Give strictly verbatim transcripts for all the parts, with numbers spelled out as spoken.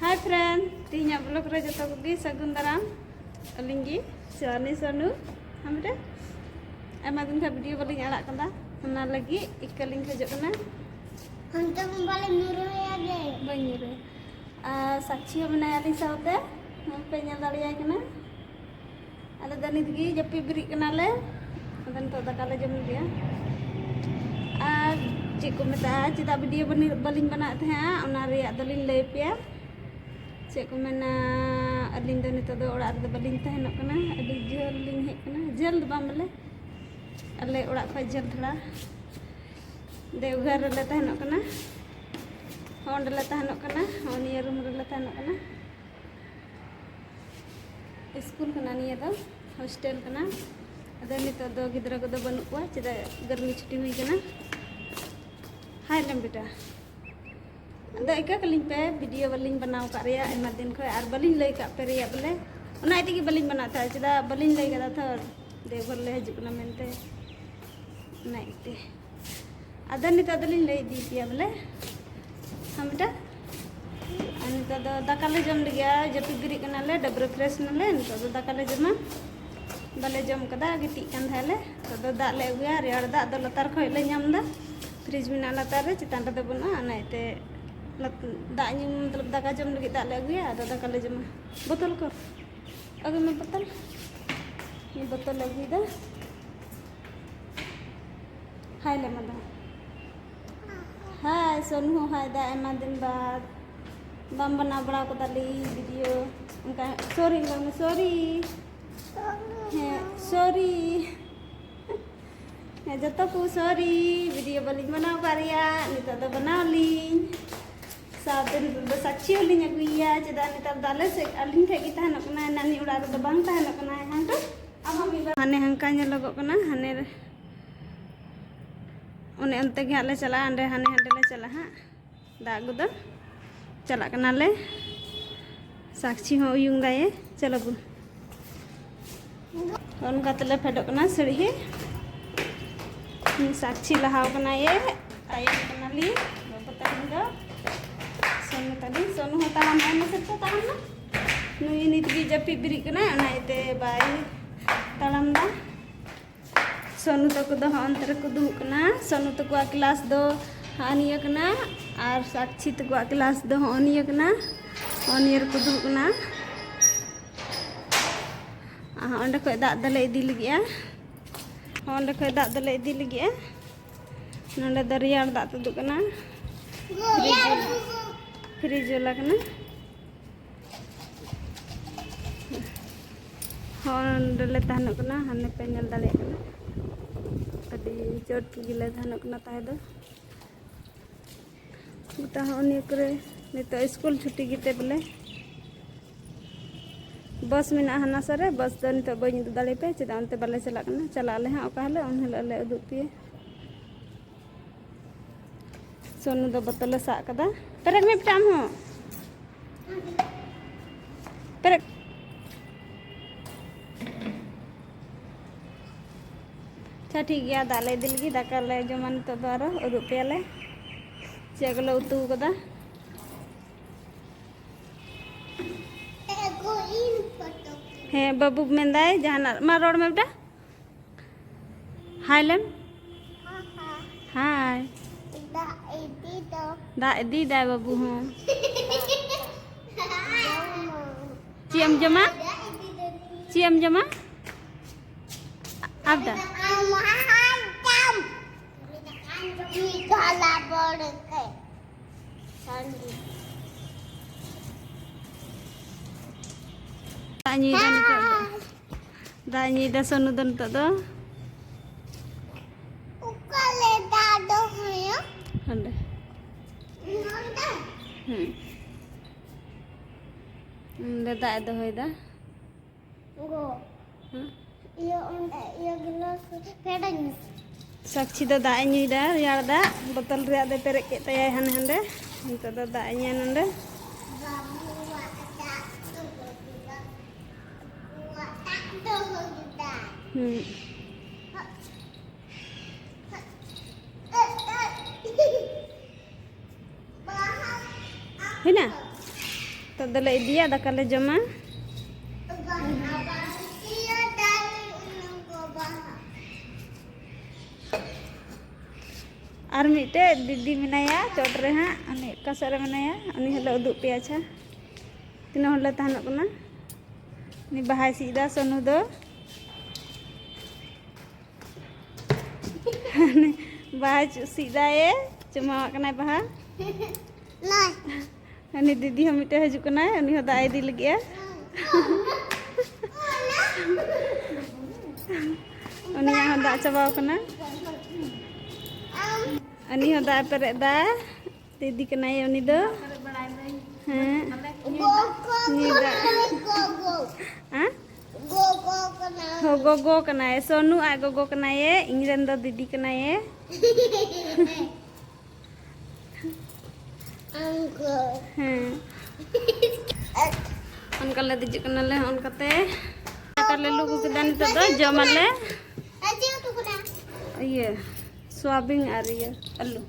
Hi friend, ᱛᱮᱦᱮᱧᱟᱜ vlog ᱨᱮ ᱡᱚᱛᱚ ᱠᱚᱜᱮ ᱥᱟᱹᱜᱩᱱ ᱫᱟᱨᱟᱢ᱾ ᱟᱹᱞᱤᱧ ᱜᱮ ᱥᱤᱣᱟᱱᱤ ᱥᱚᱱᱩ ᱦᱮᱢᱵᱨᱚᱢ᱾ ᱟᱭᱢᱟ ᱫᱤᱱ ᱠᱷᱚᱱ video ᱵᱟᱹᱞᱤᱧ ᱟᱲᱟᱜ ᱠᱟᱫᱟ, ᱚᱱᱟ ᱞᱟᱹᱜᱤᱫ ᱤᱠᱟᱹ ᱞᱤᱧ ᱠᱷᱚᱡᱚᱜ ᱠᱟᱱᱟ᱾ ᱦᱟᱱᱛᱮ mobile ᱧᱩᱨᱩᱭᱟ ᱡᱮ᱾ ᱵᱟᱹᱧ ᱧᱩᱨᱩᱭᱟ᱾ ᱟᱨ ᱥᱟᱠᱪᱷᱤ ᱦᱚᱸ ᱢᱮᱱᱟᱭᱟ ᱟᱹᱞᱤᱧ ᱥᱟᱶᱛᱮ, ᱯᱮ ᱧᱮᱞ ᱫᱟᱲᱮᱭᱟᱭ ᱠᱟᱱᱟ᱾ ᱟᱞᱮ ᱫᱚ ᱱᱤᱛ ᱜᱮ ᱡᱟᱹᱯᱤᱫ ᱵᱮᱨᱮᱫ ᱠᱟᱱᱟᱞᱮ᱾ ᱟᱫᱚ ᱱᱤᱛᱚᱜ ᱫᱟᱠᱟ ᱞᱮ ᱡᱚᱢ ᱞᱟᱹᱜᱤᱫᱼᱟ᱾ ᱟᱨ ᱪᱮᱫ ᱠᱚ ᱢᱮᱛᱟᱜᱼᱟ, ᱪᱮᱫᱟᱜ video ᱵᱟᱹᱞᱤᱧ, ᱵᱟᱹᱞᱤᱧ ᱵᱮᱱᱟᱣᱮᱫ ᱛᱟᱦᱮᱸᱜᱼᱟ, ᱚᱱᱟ ᱨᱮᱭᱟᱜ ᱫᱚᱞᱤᱧ ᱞᱟᱹᱭ ᱯᱮᱭᱟ᱾ ᱪᱮᱫ ᱠᱚ ᱢᱮᱱᱟ, ᱟᱹᱞᱤᱧ ᱫᱚ ᱱᱤᱛᱚᱜ ᱫᱚ ᱚᱲᱟᱜ ᱨᱮᱫᱚ ᱵᱟᱹᱞᱤᱧ ᱛᱟᱦᱮᱱᱚᱜ ᱠᱟᱱᱟ, ᱟᱹᱰᱤ ᱡᱷᱟᱹᱞ ᱞᱤᱧ ᱦᱮᱡ ᱠᱟᱱᱟ᱾ ᱡᱷᱟᱹᱞ ᱫᱚ ᱵᱟᱝ ᱵᱚᱞᱮ, ᱟᱞᱮ ᱚᱲᱟᱜ ᱠᱷᱚᱱ ᱡᱷᱟᱹᱞ ᱛᱷᱚᱲᱟ᱾ ᱫᱮᱣᱜᱷᱚᱨ ᱨᱮᱞᱮ ᱛᱟᱦᱮᱱᱚᱜ ᱠᱟᱱᱟ, ᱚᱸᱰᱮᱞᱮ ᱛᱟᱦᱮᱱᱚᱜ ᱠᱟᱱᱟ, ᱱᱚᱜᱼᱚ ᱱᱤᱭᱟᱹ room ᱨᱮᱞᱮ ᱛᱟᱦᱮᱱᱚᱜ ᱠᱟᱱᱟ᱾ ᱥᱠᱩᱞ ᱠᱟᱱᱟ ᱱᱤᱭᱟᱹ ᱫᱚ, hostel ᱠᱟᱱᱟ᱾ ᱟᱫᱚ ᱱᱤᱛᱚᱜ ᱫᱚ ᱜᱤᱫᱽᱨᱟᱹ ᱠᱚᱫᱚ ᱵᱟᱹᱱᱩᱜ ᱠᱚᱣᱟ, ᱪᱮᱫᱟᱜ ᱜᱟᱨᱢᱤ ᱪᱷᱩᱴᱤ ᱦᱩᱭ ᱠᱟᱱᱟ᱾ ᱦᱟᱭ ᱞᱮᱢ ᱵᱮᱴᱟ, ᱟᱫᱚ ᱤᱠᱟᱹ ᱠᱟᱹᱞᱤᱧ ᱯᱮ, video ᱵᱟᱹᱞᱤᱧ ᱵᱮᱱᱟᱣ ᱠᱟᱜ ᱨᱮᱭᱟᱜ ᱟᱭᱢᱟ ᱫᱤᱱ ᱠᱷᱚᱱ, ᱟᱨ ᱵᱟᱹᱞᱤᱧ ᱞᱟᱹᱭ ᱠᱟᱜ ᱯᱮ ᱨᱮᱭᱟᱜ ᱵᱚᱞᱮ, ᱚᱱᱟ ᱤᱭᱟᱹ ᱛᱮᱜᱮ ᱵᱟᱹᱞᱤᱧ ᱵᱮᱱᱟᱣ ᱛᱟᱦᱮᱸᱫ, ᱪᱮᱫᱟᱜ ᱵᱟᱹᱞᱤᱧ ᱞᱟᱹᱭ ᱠᱟᱫᱟ ᱛᱷᱚ, ᱫᱮᱣᱜᱷᱚᱨ ᱞᱮ ᱦᱤᱡᱩᱜ ᱠᱟᱱᱟ ᱢᱮᱱᱛᱮ, ᱚᱱᱟ ᱤᱭᱟᱹᱛᱮ᱾ ᱟᱫᱚ ᱱᱤᱛᱚᱜ ᱫᱚᱞᱤᱧ ᱞᱟᱹᱭ ᱤᱫᱤ ᱯᱮᱭᱟ ᱵᱚᱞᱮ᱾ ᱦᱮᱸ ᱵᱮᱴᱟ? ᱟᱨ ᱱᱤᱛᱚᱜ ᱫᱚ ᱫᱟᱠᱟ ᱞᱮ ᱡᱚᱢ ᱞᱟᱹᱜᱤᱫᱼᱟ, ᱡᱟᱹᱯᱤᱫ ᱵᱮᱨᱮᱫ ᱠᱟᱱᱟᱞᱮ, ᱰᱟᱹᱵᱽᱨᱟᱹ fresh ᱱᱟᱞᱮ᱾ ᱱᱤᱛᱚᱜ ᱫᱚ ᱫᱟᱠᱟ ᱞᱮ ᱡᱚᱢᱟ, ᱵᱟᱞᱮ ᱡᱚᱢ ᱠᱟᱫᱟ, ᱜᱤᱛᱤᱡ ᱠᱟᱱ ᱛᱟᱦᱮᱸᱫ ᱞᱮ᱾ ᱱᱤᱛᱚᱜ ᱫᱚ ᱫᱟᱜ ᱞᱮ ᱟᱹᱜᱩᱭᱟ, ᱨᱮᱭᱟᱲ ᱫᱟᱜ ᱫᱚ ᱞᱟᱛᱟᱨ ᱠᱷᱚᱡ ᱞᱮ ᱧᱟᱢ ᱮᱫᱟ, fridge ᱢᱮᱱᱟᱜᱼᱟ ᱞᱟᱛᱟᱨ ᱨᱮ, ᱪᱮᱛᱟᱱ ᱨᱮᱫᱚ ᱵᱟᱹᱱᱩᱜᱼᱟ᱾ ᱚᱱᱟ ᱤᱭᱟᱹᱛᱮ ᱞᱟᱛ-, ᱫᱟᱜ ᱧᱩ, ᱢᱚᱛᱞᱚᱵ ᱫᱟᱠᱟ ᱡᱚᱢ ᱞᱟᱹᱜᱤᱫ ᱫᱟᱜ ᱞᱮ ᱟᱹᱜᱩᱭᱟ, ᱟᱫᱚ ᱫᱟᱠᱟ ᱞᱮ ᱡᱚᱢᱟ᱾ ᱵᱚᱛᱚᱞ ᱠᱚ ᱟᱹᱜᱩᱭ ᱢᱮ, ᱵᱚᱛᱚᱞ᱾ ᱵᱚᱛᱚᱞ ᱞᱮ ᱟᱹᱜᱩᱭᱮᱫᱟ᱾ ᱦᱟᱭ ᱞᱮ ᱢᱟᱫᱟ᱾ ᱦᱟᱭ, ᱥᱳᱱᱩ ᱦᱚᱸ ᱦᱟᱭ ᱫᱟ, ᱟᱭᱢᱟ ᱫᱤᱱ ᱵᱟᱫ᱾ ᱵᱟᱢ ᱵᱮᱱᱟᱣ ᱵᱟᱲᱟ ᱠᱟᱫᱟ ᱞᱤᱧ video᱾ ᱚᱱᱠᱟ sorry ᱞᱟᱹᱭ ᱢᱮ, sorry᱾ ᱦᱮᱸ, sorry᱾ ᱦᱮᱸ, ᱡᱚᱛᱚ ᱠᱚ sorry, video ᱵᱟᱹᱞᱤᱧ ᱵᱮᱱᱟᱣ ᱠᱟᱜ ᱨᱮᱭᱟᱜ, ᱱᱤᱛᱚᱜ ᱫᱚ ᱵᱮᱱᱟᱣ ᱞᱤᱧ᱾ ᱥᱟᱶᱛᱮ ᱱᱤᱛᱚᱜ ᱫᱚ ᱥᱟᱠᱪᱷᱤ ᱦᱚᱸᱞᱤᱧ ᱟᱹᱜᱩᱭᱮᱭᱟ, ᱪᱮᱫᱟᱜ ᱱᱮᱛᱟᱨ ᱫᱚ ᱟᱞᱮ ᱥᱮᱫ, ᱟᱹᱞᱤᱧ ᱴᱷᱮᱡ ᱜᱮ ᱛᱟᱦᱮᱱᱚᱜ ᱠᱟᱱᱟᱭ, ᱱᱟᱹᱱᱤ ᱚᱲᱟᱜ ᱨᱮᱫᱚ ᱵᱟᱝ ᱛᱟᱦᱮᱱᱚᱜ ᱠᱟᱱᱟᱭ᱾ ᱦᱟᱸᱰᱮ ᱟᱢ ᱦᱚᱸ ᱢᱤᱫ ᱵᱟᱨ ᱦᱟᱱᱮ ᱦᱟᱝᱠᱟ ᱧᱮᱞᱚᱜᱚᱜ ᱠᱟᱱᱟ, ᱦᱟᱱᱮ ᱨᱮ, ᱚᱱᱮ ᱚᱱᱛᱮ ᱜᱮ ᱦᱟᱸᱜ ᱞᱮ ᱪᱟᱞᱟᱜᱼᱟ, ᱦᱟᱸᱰᱮ ᱦᱟᱱᱮ ᱦᱟᱸᱰᱮ ᱞᱮ ᱪᱟᱞᱟᱜᱼᱟ ᱦᱟᱸᱜ᱾ ᱫᱟᱜ ᱟᱹᱜᱩ ᱫᱚ ᱪᱟᱞᱟᱜ ᱠᱟᱱᱟᱞᱮ᱾ ᱥᱟᱠᱪᱷᱤ ᱦᱚᱸ ᱩᱭᱩᱝ ᱫᱟᱭᱮ, ᱪᱚᱞᱚ ᱵᱚᱱ᱾ ᱚᱱᱠᱟ ᱛᱮᱞᱮ ᱯᱷᱮᱰᱚᱜ ᱠᱟᱱᱟ ᱥᱤᱲᱦᱤ᱾ ᱥᱟᱠᱪᱷᱤ ᱞᱟᱦᱟᱣ ᱠᱟᱱᱟᱭᱮ, ᱛᱟᱭᱚᱢ ᱠᱟᱱᱟᱞᱤᱧ᱾ ᱵᱟᱹᱵᱩ ᱛᱟᱹᱠᱤᱱ ᱫᱚ ᱛᱟᱞᱤᱧ ᱥᱚᱱᱩ ᱦᱚᱸ ᱛᱟᱲᱟᱢ ᱮᱢ ᱢᱮᱥᱮ ᱛᱚ, ᱛᱟᱲᱟᱢ ᱢᱟ᱾ ᱱᱩᱭ ᱱᱤᱛ ᱜᱮ ᱡᱟᱹᱯᱤᱫ ᱵᱮᱨᱮᱫ ᱠᱟᱱᱟᱭ, ᱚᱱᱟ ᱤᱭᱟᱹᱛᱮ ᱵᱟᱭ ᱛᱟᱲᱟᱢ ᱫᱟ᱾ ᱥᱚᱱᱩ ᱛᱟᱠᱚ ᱫᱚ ᱦᱚᱸ ᱚᱱᱛᱮ ᱨᱮᱠᱚ ᱫᱩᱲᱩᱵ ᱠᱟᱱᱟ᱾ ᱥᱚᱱᱩ ᱛᱟᱠᱚᱣᱟᱜ ᱠᱞᱟᱥ ᱫᱚ ᱦᱚᱸᱜᱼᱚ ᱱᱤᱭᱟᱹ ᱠᱟᱱᱟ, ᱟᱨ ᱥᱟᱠᱪᱷᱤ ᱛᱟᱠᱚᱣᱟᱜ ᱠᱞᱟᱥ ᱫᱚ ᱦᱚᱸᱜᱼᱚ ᱱᱤᱭᱟᱹ ᱠᱟᱱᱟ᱾ ᱦᱚᱸᱜᱼᱚ ᱱᱤᱭᱟᱹ ᱨᱮᱠᱚ ᱫᱩᱲᱩᱵ ᱠᱟᱱᱟ᱾ ᱟᱨ ᱚᱸᱰᱮ ᱠᱷᱚᱡ ᱫᱟᱜ ᱫᱚᱞᱮ ᱤᱫᱤ ᱞᱟᱹᱜᱤᱫᱼᱟ᱾ ᱚᱸᱰᱮ ᱠᱷᱚᱡ ᱫᱟᱜ ᱫᱚᱞᱮ ᱤᱫᱤ ᱞᱟᱹᱜᱤᱫᱼᱟ᱾ ᱱᱚᱸᱰᱮ ᱫᱚ ᱨᱮᱭᱟᱲ ᱫᱟᱜ ᱛᱩᱫᱩᱜ ᱠᱟᱱᱟ᱾ ᱯᱷᱨᱤᱡᱽ ᱵᱟᱞᱟ, ᱯᱷᱨᱤᱡᱽ ᱵᱟᱞᱟ ᱠᱟᱱᱟ᱾ ᱦᱚᱸ, ᱚᱸᱰᱮ ᱞᱮ ᱛᱟᱦᱮᱱᱚᱜ ᱠᱟᱱᱟ, ᱦᱟᱱᱮ ᱯᱮ ᱧᱮᱞ ᱫᱟᱲᱮᱭᱟᱜ ᱠᱟᱱᱟ᱾ ᱟᱹᱰᱤ ᱪᱚᱴ ᱜᱮᱞᱮ ᱛᱟᱦᱮᱱᱚᱜ ᱠᱟᱱᱟ ᱛᱟᱦᱮᱸ ᱫᱚ᱾ ᱜᱚᱴᱟ ᱦᱚᱸ ᱱᱤᱭᱟᱹ ᱠᱚᱨᱮ ᱱᱤᱛᱚᱜ ᱥᱠᱩᱞ ᱪᱷᱩᱴᱤ ᱜᱮᱛᱮ ᱵᱚᱞᱮ᱾ ᱵᱟᱥ ᱢᱮᱱᱟᱜᱼᱟ ᱦᱟᱱᱟ ᱥᱟᱨ ᱨᱮ, ᱵᱟᱥ ᱫᱚ ᱱᱤᱛᱚᱜ ᱵᱟᱹᱧ ᱩᱫᱩᱜ ᱫᱟᱲᱮᱭᱟᱯᱮᱭᱟ, ᱪᱮᱫᱟᱜ ᱚᱱᱛᱮ ᱵᱟᱞᱮ ᱪᱟᱞᱟᱜ ᱠᱟᱱᱟ᱾ ᱪᱟᱞᱟᱜ ᱟᱞᱮ ᱦᱟᱸᱜ ᱚᱠᱟ ᱦᱤᱞᱳᱜ, ᱩᱱ ᱦᱤᱞᱳᱜ ᱞᱮ ᱩᱫᱩᱜ ᱯᱮᱭᱟ᱾ ᱥᱚᱱᱩ ᱫᱚ ᱵᱚᱛᱚᱞᱮ ᱥᱟᱵ ᱠᱟᱫᱟ᱾ ᱯᱮᱨᱮᱠ ᱢᱮ ᱵᱮᱴᱟ ᱟᱢ ᱦᱚᱸ᱾ ᱯᱮᱨᱮᱠ᱾ ᱟᱪᱪᱷᱟ, ᱴᱷᱤᱠ ᱜᱮᱭᱟ, ᱫᱟᱜ ᱞᱮ ᱤᱫᱤ ᱞᱟᱹᱜᱤᱫ, ᱫᱟᱠᱟ ᱞᱮ ᱡᱚᱢᱟ ᱱᱤᱛᱚᱜ ᱫᱚ, ᱟᱨᱚ ᱩᱫᱩᱜ ᱯᱮᱭᱟᱞᱮ ᱪᱮᱫ ᱠᱚᱞᱮ ᱩᱛᱩ ᱠᱟᱫᱟ᱾ ᱦᱮᱸ, ᱵᱟᱹᱵᱩ ᱢᱮᱱᱫᱟᱭ ᱡᱟᱦᱟᱱᱟᱜ, ᱢᱟ ᱨᱚᱲ ᱢᱮ ᱵᱮᱴᱟ᱾ ᱦᱟᱭ ᱞᱮᱢ᱾ ᱦᱟᱭ᱾ ᱫᱟᱜ ᱤᱫᱤ ᱫᱚ᱾ ᱫᱟᱜ ᱤᱫᱤᱭᱮᱫᱟᱭ ᱵᱟᱹᱵᱩ ᱦᱚᱸ᱾ ᱪᱮᱫ ᱮᱢ ᱡᱚᱢᱟ? ᱪᱮᱫ ᱮᱢ ᱡᱚᱢᱟ? ᱟᱵᱫᱟ᱾ ᱫᱟᱜ ᱧᱩᱭᱮᱫᱟ ᱱᱤᱛᱚᱜ ᱫᱚ᱾ ᱫᱟᱜ ᱧᱩᱭᱮᱫᱟ ᱥᱚᱱᱩ ᱫᱚ ᱱᱤᱛᱚᱜ ᱫᱚ᱾ ᱚᱠᱟ ᱞᱮ ᱫᱟᱜ ᱫᱚᱦᱚᱭᱟ? ᱦᱟᱸᱰᱮ᱾ ᱱᱚᱰᱮ? ᱦᱩᱸ᱾ ᱚᱸᱰᱮ ᱫᱟᱜ ᱮ ᱫᱚᱦᱚᱭᱮᱫᱟ᱾ ᱜᱚ᱾ ᱦᱮᱸ? ᱤᱭᱟᱹ ᱚᱸᱰᱮ ᱤᱭᱟᱹ ᱜᱞᱟᱥ ᱯᱷᱮᱰᱟᱧ ᱢᱮᱥᱮ᱾ ᱥᱟᱠᱪᱷᱤ ᱫᱚ ᱫᱟᱜ ᱮ ᱧᱩᱭᱮᱫᱟ, ᱨᱮᱭᱟᱲ ᱫᱟᱜ᱾ ᱵᱚᱛᱚᱞ ᱨᱮᱭᱟᱜ ᱫᱚᱭ ᱯᱮᱨᱮᱡ ᱠᱮᱫ ᱛᱟᱭᱟᱭ ᱦᱟᱱᱮ ᱦᱟᱸᱰᱮ᱾ ᱱᱤᱛᱚᱜ ᱫᱚ ᱫᱟᱜ ᱮ ᱧᱩᱭᱟ ᱱᱚᱸᱰᱮ᱾ ᱵᱟᱹᱵᱩᱣᱟᱜ ᱫᱟᱜ ᱫᱚ ᱦᱩᱭᱩᱜᱼᱟ᱾ ᱵᱟᱹᱵᱩᱣᱟᱜ ᱫᱟᱜ ᱫᱚ ᱦᱩᱭᱩᱜᱼᱟ᱾ ᱦᱩᱸ᱾ ᱵᱟᱦᱟ ᱦᱩᱭᱱᱟ? ᱱᱤᱛᱚᱜ ᱫᱚᱞᱮ ᱤᱫᱤᱭᱟ, ᱫᱟᱠᱟ ᱞᱮ ᱡᱚᱢᱟ᱾ ᱟᱨ ᱢᱤᱫᱴᱮᱡ ᱫᱤᱫᱤ ᱢᱮᱱᱟᱭᱟ ᱪᱚᱴ ᱨᱮ ᱦᱟᱸᱜ, ᱩᱱᱤ ᱚᱠᱟ ᱥᱮᱫ ᱨᱮ ᱢᱮᱱᱟᱭᱟ, ᱩᱱᱤ ᱦᱚᱸᱞᱮ ᱩᱫᱩᱜ ᱯᱮᱭᱟ᱾ ᱟᱪᱪᱷᱟ, ᱛᱤᱱᱟᱹᱜ ᱦᱚᱲ ᱞᱮ ᱛᱟᱦᱮᱱᱚᱜ ᱠᱟᱱᱟ᱾ ᱩᱱᱤ ᱵᱟᱦᱟᱭ ᱥᱤᱫ ᱮᱫᱟ, ᱥᱚᱱᱩ ᱫᱚ᱾ ᱵᱟᱦᱟ ᱪᱩ-, ᱥᱤᱫ ᱫᱟᱭᱮ, ᱪᱩᱢᱟᱣᱟᱜ ᱠᱟᱱᱟᱭ ᱵᱟᱦᱟ᱾ ᱱᱚᱭ᱾ ᱩᱱᱤ ᱫᱤᱫᱤ ᱦᱚᱸ ᱢᱤᱫᱴᱮᱱ ᱦᱤᱡᱩᱜ ᱠᱟᱱᱟᱭ, ᱩᱱᱤ ᱦᱚᱸ ᱫᱟᱜ ᱮ ᱤᱫᱤ ᱞᱟᱹᱜᱤᱫᱼᱟ᱾ ᱩᱱᱤᱭᱟᱜ ᱦᱚᱸ ᱫᱟᱜ ᱪᱟᱵᱟᱣ ᱠᱟᱱᱟ᱾ ᱩᱱᱤ ᱦᱚᱸ ᱫᱟᱜ ᱮ ᱯᱮᱨᱮᱡ ᱫᱟ᱾ ᱫᱤᱫᱤ ᱠᱟᱱᱟᱭ ᱩᱱᱤ ᱫᱚ᱾ ᱦᱮᱸ᱾ ᱜᱚᱜᱚ, ᱩᱱᱤ ᱫᱟᱜ᱾ ᱜᱚᱜᱚ, ᱜᱚᱜᱚ᱾ ᱦᱮᱸ? ᱜᱚᱜᱚ ᱠᱟᱱᱟᱭ᱾ ᱦᱚᱸ, ᱜᱚᱜᱚ ᱠᱟᱱᱟᱭ᱾ ᱥᱚᱱᱩ ᱟᱡ ᱜᱚᱜᱚ ᱠᱟᱱᱟᱭᱮ, ᱤᱧ ᱨᱮᱱ ᱫᱚ ᱫᱤᱫᱤ ᱠᱟᱱᱟᱭᱮ᱾ ᱦᱮᱸ᱾ ᱚᱱᱠᱟ ᱞᱮ ᱫᱮᱡᱚᱜ ᱠᱟᱱᱟᱞᱮ, ᱚᱱᱠᱟᱛᱮ᱾ ᱫᱟᱠᱟ ᱞᱮ ᱞᱩ ᱟᱹᱜᱩ ᱠᱮᱫᱟ, ᱱᱤᱛᱚᱜ ᱫᱚ ᱡᱚᱢᱟᱞᱮ᱾ ᱤᱭᱟᱹ, ᱥᱚᱣᱟᱵᱤᱱ ᱟᱨ ᱤᱭᱟᱹ, ᱟᱹᱞᱩ᱾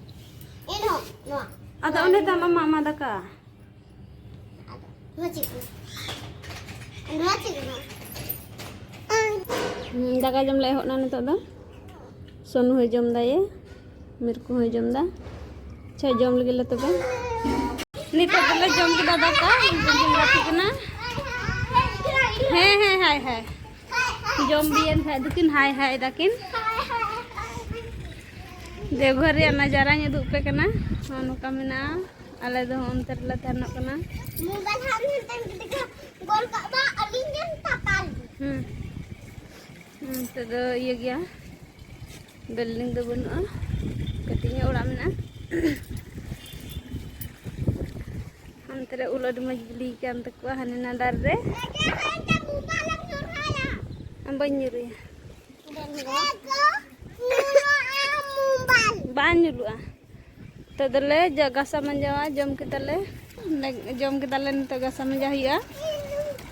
ᱟᱫᱚ ᱚᱸᱰᱮ ᱛᱟᱢ ᱟᱢᱟᱜ ᱢᱟ ᱫᱟᱠᱟ᱾ ᱱᱚᱣᱟ ᱪᱮᱫ ᱠᱟᱱᱟ? ᱱᱚᱣᱟ ᱪᱮᱫ ᱠᱟᱱᱟ? ᱦᱩᱸ, ᱫᱟᱠᱟ ᱡᱚᱢ ᱞᱮ ᱮᱦᱚᱵ ᱱᱟ ᱱᱤᱛᱚᱜ ᱫᱚ᱾ ᱥᱚᱱᱩ ᱦᱚᱸᱭ ᱡᱚᱢ ᱫᱟᱭᱮ, ᱢᱤᱨᱠᱩ ᱦᱚᱸᱭ ᱡᱚᱢ ᱫᱟ᱾ ᱟᱪᱪᱷᱟ, ᱡᱚᱢ ᱞᱮᱜᱮ ᱞᱮ ᱛᱚᱵᱮ᱾ ᱱᱤᱛᱚᱜ ᱫᱚᱞᱮ ᱡᱚᱢ ᱠᱮᱫᱟ ᱫᱟᱠᱟ, ᱩᱱᱠᱤᱱ ᱠᱤᱱ ᱜᱟᱛᱮ ᱠᱟᱱᱟ᱾ ᱦᱮᱸ, ᱦᱮᱸ, ᱦᱟᱭ, ᱦᱟᱭ᱾ ᱡᱚᱢ ᱵᱤᱭᱮᱱ ᱠᱷᱟᱡ ᱫᱚᱠᱤᱱ ᱦᱟᱭ, ᱦᱟᱭ ᱫᱟᱠᱤᱱ᱾ ᱫᱮᱣᱜᱷᱚᱨ ᱨᱮᱭᱟᱜ ᱱᱟᱡᱟᱨᱟᱧ ᱩᱫᱩᱜ ᱯᱮ ᱠᱟᱱᱟ᱾ ᱱᱚᱜᱼᱚ ᱱᱚᱝᱠᱟ ᱢᱮᱱᱟᱜᱼᱟ᱾ ᱟᱞᱮ ᱫᱚ ᱦᱚᱸ ᱚᱱᱛᱮ ᱨᱮᱞᱮ ᱛᱟᱦᱮᱱᱚᱜ ᱠᱟᱱᱟ᱾ ᱢᱳᱵᱟᱭᱤᱞ ᱦᱟᱸᱜ ᱢᱤᱫᱴᱮᱱ ᱜᱤᱫᱽᱨᱟᱹ ᱜᱚᱞ ᱠᱟᱜ ᱢᱟ, ᱟᱹᱞᱤᱧ ᱜᱮ ᱛᱟᱯᱟᱞ᱾ ᱦᱩᱸ᱾ ᱱᱚᱛᱮ ᱫᱚ ᱤᱭᱟᱹ ᱜᱮᱭᱟ, ᱵᱤᱞᱰᱤᱝ ᱫᱚ ᱵᱟᱹᱱᱩᱜᱼᱟ, ᱠᱟᱹᱴᱤᱡ ᱧᱚᱜ ᱚᱲᱟᱜ ᱢᱮᱱᱟᱜᱼᱟ᱾ ᱦᱟᱱᱛᱮ ᱨᱮ ᱩᱞ ᱟᱹᱰᱤ ᱢᱚᱡᱽ ᱵᱤᱞᱤ ᱠᱟᱱ ᱛᱟᱠᱚᱣᱟ, ᱦᱟᱱᱮ ᱱᱟᱰᱟᱨ ᱨᱮ᱾ ᱵᱟᱹᱧ ᱧᱩᱨᱩᱭᱟ᱾ ᱵᱟᱝ ᱧᱩᱨᱩᱜᱼᱟ᱾ ᱱᱤᱛᱚᱜ ᱫᱚᱞᱮ ᱡᱚ-, ᱜᱟᱥᱟ ᱢᱟᱡᱟᱣᱟ, ᱡᱚᱢ ᱠᱮᱫᱟᱞᱮ᱾ ᱡᱚᱢ ᱠᱮᱫᱟᱞᱮ, ᱱᱤᱛᱚᱜ ᱜᱟᱥᱟ ᱢᱟᱡᱟ ᱦᱩᱭᱩᱜᱼᱟ᱾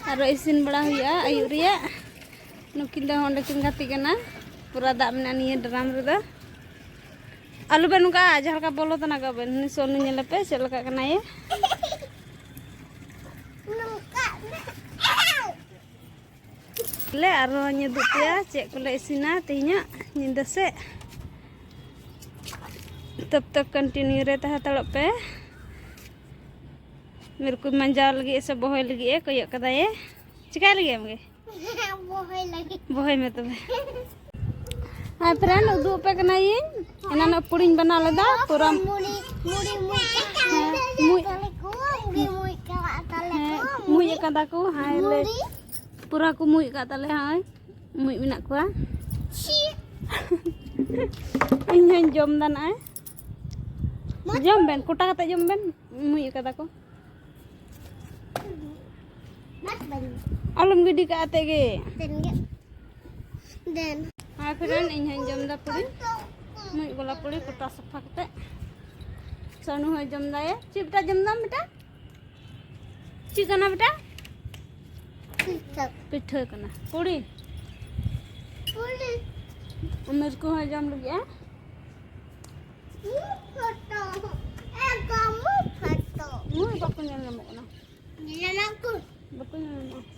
ᱟᱨᱚ ᱤᱥᱤᱱ ᱵᱟᱲᱟ ᱦᱩᱭᱩᱜᱼᱟ ᱟᱹᱭᱩᱵ ᱨᱮᱭᱟᱜ᱾ ᱱᱩᱠᱤᱱ ᱫᱚ ᱚᱸᱰᱮ ᱠᱤᱱ ᱜᱟᱛᱮᱜ ᱠᱟᱱᱟ᱾ ᱯᱩᱨᱟ ᱫᱟᱜ ᱢᱮᱱᱟᱜᱼᱟ ᱱᱤᱭᱟᱹ ᱰᱨᱟᱢ ᱨᱮᱫᱚ᱾ ᱟᱞᱚ ᱵᱮᱱ ᱱᱚᱝᱠᱟ ᱡᱟᱦᱟᱸ ᱞᱮᱠᱟ ᱵᱚᱞᱚ ᱛᱟᱱᱟ ᱠᱟᱜ ᱵᱮᱱ᱾ ᱩᱱᱤ ᱥᱚᱱᱩ ᱧᱮᱞᱮᱯᱮ ᱪᱮᱫ ᱞᱮᱠᱟ ᱠᱟᱱᱟᱭᱮ᱾ ᱞᱮ ᱟᱨᱦᱚᱸ ᱧᱮᱞ ᱩᱫᱩᱜ ᱯᱮᱭᱟ ᱪᱮᱫ ᱠᱚᱞᱮ ᱤᱥᱤᱱᱟ ᱛᱮᱦᱮᱧᱟᱜ ᱧᱤᱫᱟᱹ ᱥᱮᱫ᱾ ᱛᱚᱵ ᱛᱚᱠ continue ᱨᱮ ᱛᱟᱦᱮᱸ ᱦᱟᱛᱟᱲᱚᱜ ᱯᱮ᱾ ᱢᱤᱨᱠᱩ ᱢᱟᱸᱡᱟᱣ ᱞᱟᱹᱜᱤᱫ ᱥᱮ ᱵᱚᱦᱚᱭ ᱞᱟᱹᱜᱤᱫ ᱮ ᱠᱚᱭᱚᱜ ᱠᱟᱫᱟᱭᱮ᱾ ᱪᱤᱠᱟᱭ ᱞᱟᱹᱜᱤᱫ ᱟᱢᱜᱮ? ᱵᱚᱦᱚᱭ ᱞᱟᱹᱜᱤᱫ᱾ ᱵᱚᱦᱚᱭ ᱢᱮ ᱛᱚᱵᱮ᱾ ᱦᱟᱭ friend, ᱩᱫᱩᱜ ᱟᱯᱮ ᱠᱟᱱᱟᱭᱤᱧ᱾ ᱮᱱᱟᱱᱚᱜ ᱯᱩᱲᱤᱧ ᱵᱮᱱᱟᱣ ᱞᱮᱫᱟ, ᱯᱩᱨᱟᱹ ᱢᱩᱲᱤ, ᱢᱩᱲᱤ, ᱢᱩᱲᱤ ᱠᱟᱜ ᱦᱮᱸ, ᱛᱟᱞᱮ ᱠᱚ, ᱢᱩᱲᱤ, ᱢᱩᱲᱤ ᱠᱟᱜ ᱛᱟᱞᱮ ᱦᱮᱸ, ᱠᱚ, ᱢᱩᱡ ᱢᱩᱲᱤ, ᱟᱠᱟᱫᱟ ᱠᱚ, ᱦᱟᱭ ᱞᱮ᱾ ᱢᱩᱲᱤ᱾ ᱯᱩᱨᱟᱹ ᱠᱚ ᱢᱩᱡ ᱟᱠᱟᱫ ᱛᱟᱞᱮ, ᱦᱚᱸᱜᱼᱚᱭ᱾ ᱢᱩᱡ ᱢᱮᱱᱟᱜ ᱠᱚᱣᱟ᱾ ᱪᱤ᱾ ᱤᱧ ᱦᱚᱸᱧ ᱡᱚᱢ ᱫᱟ ᱱᱚᱜᱼᱚᱭ᱾ ᱢᱟ᱾ ᱡᱚᱢ ᱵᱮᱱ, ᱠᱚᱴᱟ ᱠᱟᱛᱮ ᱡᱚᱢ ᱵᱮᱱ, ᱢᱩᱡ ᱟᱠᱟᱫᱟ ᱠᱚ᱾ ᱢᱟ ᱛᱚᱵᱮ᱾ ᱟᱞᱚᱢ ᱜᱤᱰᱤ ᱠᱟᱜᱼᱟ ᱛᱮᱜᱮ᱾ ᱫᱮᱱ ᱜᱮ᱾ ᱫᱮᱱ᱾ ᱦᱮᱸ friend, ᱤᱧ ᱦᱚᱸᱧ ᱡᱚᱢ ᱫᱟ ᱯᱩᱨᱤ᱾ ᱢᱩᱡ ᱵᱟᱞᱟ ᱯᱩᱨᱤ ᱠᱚᱴᱟ ᱥᱟᱯᱷᱟ ᱠᱟᱛᱮ᱾ ᱥᱚᱱᱩ ᱦᱚᱸᱭ ᱡᱚᱢ ᱫᱟᱭ᱾ ᱪᱮᱫ ᱵᱮᱴᱟ ᱡᱚᱢ ᱫᱟᱢ ᱵᱮᱴᱟ? ᱪᱮᱫ ᱠᱟᱱᱟ ᱵᱮᱴᱟ? ᱯᱤᱴᱷᱟᱹ᱾ ᱯᱤᱴᱷᱟᱹ ᱠᱟᱱᱟ᱾ ᱯᱩᱲᱤ᱾ ᱯᱩᱲᱤ᱾ ᱢᱤᱨᱠᱩ ᱦᱚᱸᱭ ᱡᱚᱢ ᱞᱟᱹᱜᱤᱫᱼᱟ᱾ ᱢᱩ ᱯᱷᱚᱴᱚ᱾ ᱮ ᱜᱚ, ᱢᱩ ᱯᱷᱚᱴᱚ᱾ ᱢᱩ ᱵᱟᱠᱚ ᱧᱮᱞ ᱧᱟᱢᱚᱜ ᱠᱟᱱᱟ᱾ ᱧᱮᱞ ᱧᱟᱢ ᱠᱚ᱾ ᱵᱟᱠᱚ ᱧᱮᱞ ᱧᱟᱢᱚᱜᱼᱟ᱾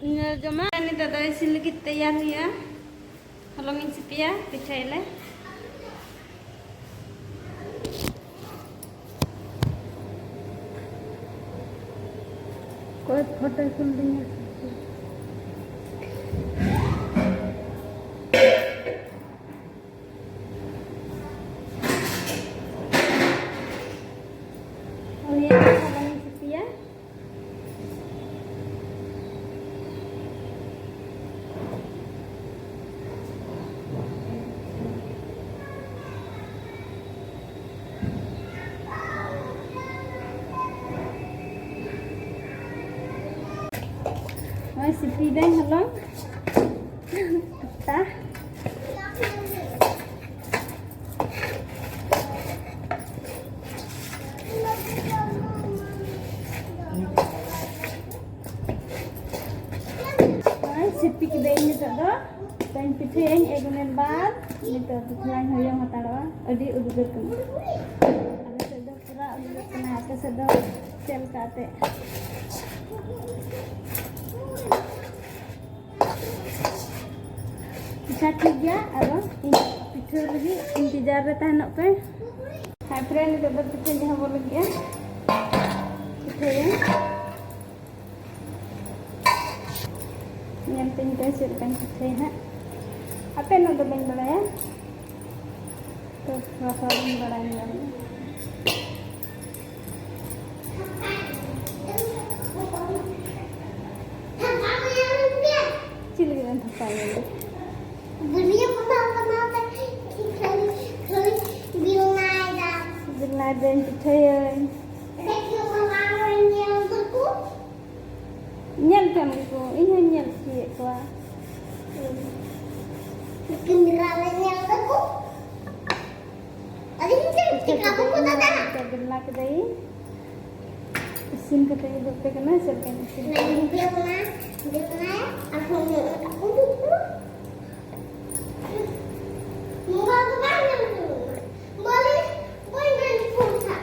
ᱤᱧ ᱫᱚ ᱡᱚᱢᱟ᱾ ᱱᱤᱛᱚᱜ ᱫᱚ ᱤᱥᱤᱱ ᱞᱟᱹᱜᱤᱫ ᱛᱮᱭᱟᱨ ᱦᱩᱭᱩᱜᱼᱟ᱾ ᱦᱚᱞᱚᱝ ᱤᱧ ᱥᱤᱯᱤᱭᱟ, ᱯᱤᱴᱷᱟᱹᱭᱟᱞᱮ᱾ ᱚᱠᱚᱭ ᱯᱷᱳᱴᱳᱭ ᱠᱩᱞ ᱫᱤᱧᱟ᱾ ᱦᱚᱞᱚᱝ ᱤᱧ ᱥᱤᱯᱤᱭᱟ᱾ ᱱᱚᱜᱼᱚᱭ ᱥᱤᱯᱤ ᱫᱟᱹᱧ ᱦᱚᱞᱚᱝ᱾ ᱟᱴᱟ᱾ ᱱᱚᱜᱼᱚᱭ ᱥᱤᱯᱤ ᱠᱤᱫᱟᱹᱧ ᱱᱤᱛᱚᱜ ᱫᱚ᱾ ᱛᱚᱧ ᱯᱤᱴᱷᱟᱹᱭᱟᱹᱧ ᱮᱠ ᱢᱤᱱᱤᱴ ᱵᱟᱫᱽ᱾ ᱱᱤᱛᱚᱜ ᱫᱚ ᱛᱷᱚᱲᱟᱧ ᱦᱚᱭᱚᱝ ᱦᱟᱛᱟᱲᱚᱜᱼᱟ᱾ ᱟᱹᱰᱤ ᱩᱫᱽᱜᱟᱹᱨ ᱠᱟᱱᱟ᱾ ᱟᱞᱮ ᱥᱮᱫ ᱫᱚ ᱯᱩᱨᱟᱹ ᱩᱫᱽᱜᱟᱹᱨ ᱠᱟᱱᱟ᱾ ᱟᱯᱮ ᱥᱮᱫ ᱫᱚ ᱪᱮᱫ ᱞᱮᱠᱟ ᱮᱱᱛᱮᱫ? ᱟᱪᱪᱷᱟ, ᱴᱷᱤᱠ ᱜᱮᱭᱟ, ᱟᱫᱚ ᱤᱧ ᱯᱤᱴᱷᱟᱹ ᱞᱟᱹᱜᱤᱫ ᱤᱱᱛᱮᱡᱟᱨ ᱨᱮ ᱛᱟᱦᱮᱱᱚᱜ ᱯᱮ᱾ ᱦᱟᱭ ᱯᱷᱨᱮᱱᱰ, ᱱᱤᱛᱚᱜ ᱫᱚ ᱯᱤᱴᱷᱟᱹ ᱡᱟᱦᱟᱸ ᱵᱚᱱ ᱞᱟᱹᱜᱤᱫᱼᱟ, ᱯᱤᱴᱷᱟᱹᱭᱟ᱾ ᱧᱮᱞ ᱯᱮ ᱱᱤᱛᱚᱜ ᱪᱮᱫ ᱞᱮᱠᱟᱧ ᱯᱤᱴᱷᱟᱹᱭᱟ ᱦᱟᱸᱜ᱾ ᱟᱯᱮ ᱩᱱᱟᱹᱜ ᱫᱚ ᱵᱟᱹᱧ ᱵᱟᱲᱟᱭᱟ, ᱛᱚ ᱛᱷᱚᱲᱟ ᱛᱷᱚᱲᱟ ᱫᱚᱧ ᱵᱟᱲᱟᱭ ᱧᱚᱜ᱾ ᱪᱮᱫ ᱞᱟᱹᱜᱤᱫ ᱮᱢ ᱛᱷᱟᱯᱟᱭᱮᱱᱟ? ᱵᱷᱤᱰᱤᱭᱳ ᱵᱮᱱᱟᱣ ᱵᱮᱱᱟᱣ ᱛᱮ ᱠᱷᱟᱹᱞᱤ, ᱠᱷᱟᱹᱞᱤ ᱵᱮᱱᱟᱣ ᱮᱫᱟ᱾ ᱵᱮᱱᱟᱣ ᱫᱟᱹᱧ, ᱯᱤᱴᱷᱟᱹᱭᱟᱹᱧ᱾ ᱫᱮᱠᱷᱤ ᱵᱟᱵᱟ ᱧᱮᱞ ᱫᱟᱠᱚ᱾ ᱧᱮᱞ ᱠᱟᱱ ᱜᱮᱠᱚ, ᱤᱧ ᱦᱚᱸᱧ ᱧᱮᱞ ᱦᱚᱪᱚᱭᱮᱫ ᱠᱚᱣᱟ᱾ ᱠᱮᱢᱮᱨᱟ ᱨᱮ ᱧᱮᱞ ᱫᱟᱠᱚ᱾ ᱟᱹᱞᱤᱧ ᱪᱮᱫ ᱪᱮᱠᱟ ᱵᱟᱠᱚ ᱫᱟᱫᱟ? ᱵᱮᱱᱟᱣ ᱠᱮᱫᱟᱭ᱾ ᱤᱥᱤᱱ ᱠᱟᱛᱮ ᱩᱫᱩᱜ ᱯᱮ ᱠᱟᱱᱟ, ᱪᱮᱫ ᱞᱮᱠᱟᱧ ᱤᱥᱤᱱ ᱠᱟᱫᱟ᱾ ᱵᱮᱱᱟᱣ, ᱵᱮᱱᱟᱣ, ᱟᱨᱦᱚᱸ ᱩᱫᱩᱜ ᱠᱚ᱾ ᱱᱚᱣᱟ ᱫᱚ ᱵᱟᱝ ᱧᱟᱢ ᱠᱟᱱᱟ᱾ ᱵᱚᱞᱮ, ᱵᱟᱹᱧ ᱧᱟᱢ ᱠᱟᱱᱟ᱾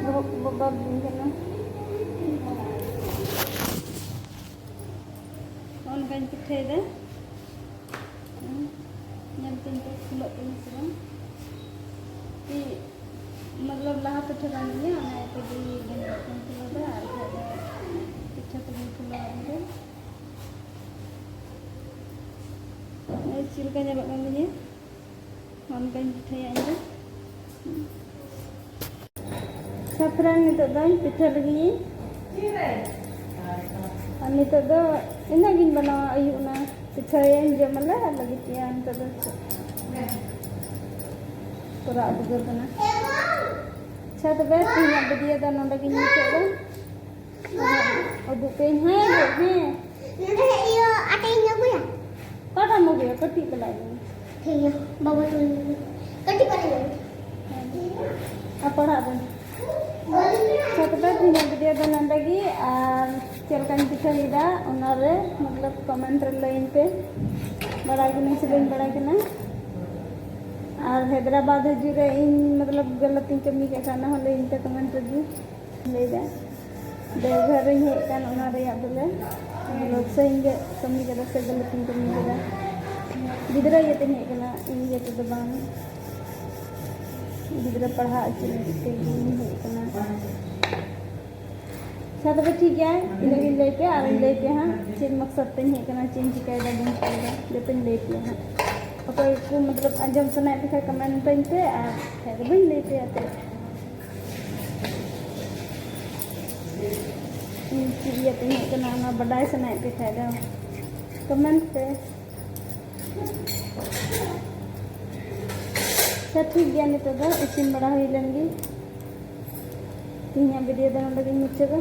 ᱵᱚᱦᱚᱜ ᱠᱚ ᱵᱟᱵᱟᱫ ᱫᱤᱧ ᱠᱟᱱᱟ᱾ ᱱᱚᱜᱼᱚ ᱱᱚᱝᱠᱟᱧ ᱯᱤᱴᱷᱟᱹᱭᱮᱫᱟ᱾ ᱦᱩᱸ, ᱧᱮᱞ ᱛᱤᱧ ᱯᱮ, ᱯᱷᱩᱞᱟᱹᱜ ᱛᱤᱧᱟ ᱥᱮ ᱵᱟᱝ᱾ ᱛᱤ, ᱢᱚᱛᱞᱚᱵ, ᱞᱟᱦᱟ ᱯᱤᱴᱷᱟᱹ ᱠᱟᱱ ᱛᱤᱧᱟ, ᱚᱱᱟ ᱤᱭᱟᱹᱛᱮ ᱜᱮ ᱵᱟᱹᱧ ᱯᱷᱩᱞᱟᱹᱣᱫᱟ, ᱟᱨ ᱵᱟᱠᱷᱟᱡ ᱫᱚ ᱯᱤᱴᱷᱟᱹ ᱠᱚᱫᱚᱧ ᱯᱷᱩᱞᱟᱹᱣᱟ ᱤᱧ ᱫᱚ᱾ ᱱᱚᱜᱼᱚᱭ ᱪᱮᱫ ᱞᱮᱠᱟ ᱧᱮᱞᱚᱜ ᱠᱟᱱ ᱛᱤᱧᱟ᱾ ᱚᱱᱠᱟᱧ ᱯᱤᱴᱷᱟᱹᱭᱟ ᱤᱧ ᱫᱚ᱾ ᱥᱟᱯᱷᱨᱟᱱ ᱱᱤᱛᱚᱜ ᱫᱚᱧ ᱯᱤᱴᱷᱟᱹ ᱞᱟᱹᱜᱤᱫ ᱤᱧ᱾ ᱟᱨ ᱱᱤᱛᱚᱜ ᱫᱚ ᱤᱱᱟᱹᱜ ᱜᱤᱧ ᱵᱮᱱᱟᱣᱟ, ᱟᱹᱭᱩᱵ ᱮᱱᱟ᱾ ᱯᱤᱴᱷᱟᱹᱭᱟᱹᱧ, ᱡᱚᱢ ᱟᱞᱮ ᱟᱨ ᱞᱟᱹᱜᱤᱫ ᱜᱮᱭᱟ᱾ ᱱᱤᱛᱚᱜ ᱫᱚ ᱪᱮᱫ? ᱛᱚᱨᱟ ᱩᱫᱽᱜᱟᱹᱨ ᱠᱟᱱᱟ᱾ ᱟᱪᱪᱷᱟ, ᱛᱚᱵᱮ ᱛᱮᱦᱮᱧᱟᱜ ᱵᱷᱤᱰᱤᱭᱳ ᱫᱚ ᱱᱚᱰᱮ ᱜᱤᱧ ᱢᱩᱪᱟᱹᱫ ᱮᱫᱟ᱾ ᱩᱫᱩᱜ ᱯᱮ, ᱦᱮᱸ ᱦᱮᱸ᱾ ᱱᱚᱰᱮ ᱤᱭᱟᱹ ᱟᱴᱟᱧ ᱟᱹᱜᱩᱭᱟ᱾ ᱚᱠᱟᱴᱟᱜ ᱮᱢ ᱟᱹᱜᱩᱭᱟ? ᱠᱟᱹᱴᱤᱡ ᱯᱟᱞᱟ ᱟᱹᱜᱩᱭᱟ᱾ ᱴᱷᱤᱠ ᱜᱮᱭᱟ, ᱵᱟᱵᱟ ᱛᱩᱞ ᱠᱟᱹᱴᱤᱡ ᱯᱟᱞᱟ ᱟᱹᱜᱩᱭᱟ᱾ ᱟᱨ ᱯᱟᱲᱦᱟᱜ ᱵᱮᱱ᱾ ᱟᱪᱪᱷᱟ, ᱛᱚᱵᱮ ᱛᱮᱦᱮᱧᱟᱜ ᱵᱷᱤᱰᱤᱭᱳ ᱫᱚ ᱱᱚᱰᱮ ᱜᱮ᱾ ᱟᱨ ᱪᱮᱫ ᱞᱮᱠᱟᱧ ᱯᱤᱴᱷᱟᱹ ᱠᱮᱫᱟ, ᱚᱱᱟᱨᱮ ᱢᱚᱛᱞᱚᱵ ᱠᱚᱢᱮᱱᱴ ᱨᱮ ᱞᱟᱹᱭᱟᱹᱧ ᱯᱮ᱾ ᱵᱟᱲᱟᱭ ᱠᱟᱹᱱᱟᱹᱧ ᱥᱮ ᱵᱟᱹᱧ ᱵᱟᱲᱟᱭ ᱠᱟᱱᱟ᱾ ᱟᱨ ᱦᱟᱭᱫᱨᱟᱵᱟᱫᱽ ᱦᱤᱡᱩᱜ ᱨᱮ ᱤᱧ ᱢᱚᱛᱞᱚᱵ ᱜᱟᱞᱟᱛᱤᱧ ᱠᱟᱹᱢᱤ ᱠᱮᱫ ᱠᱷᱟᱱ, ᱚᱱᱟ ᱦᱚᱸ ᱞᱟᱹᱭᱟᱹᱧ ᱯᱮ ᱠᱚᱢᱮᱱᱴ ᱨᱮᱜᱮ᱾ ᱞᱟᱹᱭᱫᱟ ᱫᱮᱣᱜᱷᱚᱨ ᱨᱤᱧ ᱦᱮᱡ ᱠᱟᱱ, ᱚᱱᱟ ᱨᱮᱭᱟᱜ ᱵᱚᱞᱮ ᱵᱚᱞᱚ ᱥᱮᱧ ᱜᱮ ᱠᱟᱹᱢᱤ ᱠᱟᱫᱟ ᱥᱮ ᱜᱟᱞᱟᱛᱤᱧ ᱠᱟᱹᱢᱤ ᱠᱟᱫᱟ᱾ ᱜᱤᱫᱽᱨᱟᱹ ᱤᱭᱟᱹᱛᱮᱧ ᱦᱮᱡ ᱠᱟᱱᱟ, ᱤᱧ ᱤᱭᱟᱹ ᱛᱮᱫᱚ ᱵᱟᱝ᱾ ᱜᱤᱫᱽᱨᱟᱹ ᱯᱟᱲᱦᱟᱣ ᱦᱚᱪᱚ ᱞᱟᱹᱜᱤᱫ ᱛᱮ ᱤᱧ ᱦᱮᱡ ᱠᱟᱱᱟ᱾ ᱟᱪᱪᱷᱟ, ᱛᱚᱵᱮ ᱴᱷᱤᱠ ᱜᱮᱭᱟ, ᱤᱱᱟᱹᱜ ᱜᱤᱧ ᱞᱟᱹᱭ ᱯᱮᱭᱟ᱾ ᱟᱨᱤᱧ ᱞᱟᱹᱭ ᱯᱮᱭᱟ ᱦᱟᱸᱜ ᱪᱮᱫ ᱢᱚᱠᱥᱚᱫ ᱛᱮᱧ ᱦᱮᱡ ᱠᱟᱱᱟ, ᱪᱮᱫ ᱤᱧ ᱪᱤᱠᱟᱹᱭᱮᱫᱟ, ᱵᱟᱹᱧ ᱪᱤᱠᱟᱹᱭᱮᱫᱟ, ᱡᱚᱛᱚᱧ ᱞᱟᱹᱭ ᱯᱮᱭᱟ ᱦᱟᱸᱜ᱾ ᱚᱠᱚᱭ ᱠᱚ ᱢᱚᱛᱞᱚᱵ ᱟᱸᱡᱚᱢ ᱥᱟᱱᱟᱭᱮᱫ ᱯᱮ ᱠᱷᱟᱱ ᱠᱚᱢᱮᱱᱴ ᱟᱹᱧ ᱯᱮ, ᱟᱨ ᱵᱟᱠᱷᱟᱡ ᱫᱚ ᱵᱟᱹᱧ ᱞᱟᱹᱭ ᱯᱮᱭᱟ ᱛᱚ᱾ ᱤᱧ ᱪᱮᱫ ᱤᱭᱟᱹᱛᱮᱧ ᱦᱮᱡ ᱠᱟᱱᱟ, ᱚᱱᱟ ᱵᱟᱰᱟᱭ ᱥᱟᱱᱟᱭᱮᱫ ᱯᱮ ᱠᱷᱟᱡ ᱫᱚ ᱠᱚᱢᱮᱱᱴ ᱯᱮ᱾ ᱟᱪᱪᱷᱟ, ᱴᱷᱤᱠ ᱜᱮᱭᱟ, ᱱᱤᱛᱚᱜ ᱫᱚ ᱤᱥᱤᱱ ᱵᱟᱲᱟ ᱦᱩᱭ ᱞᱮᱱ ᱜᱮ᱾ ᱛᱮᱦᱮᱧᱟᱜ ᱵᱷᱤᱰᱤᱭᱳ ᱫᱚ ᱱᱚᱰᱮ ᱜᱤᱧ ᱢᱩᱪᱟᱹᱫᱟ᱾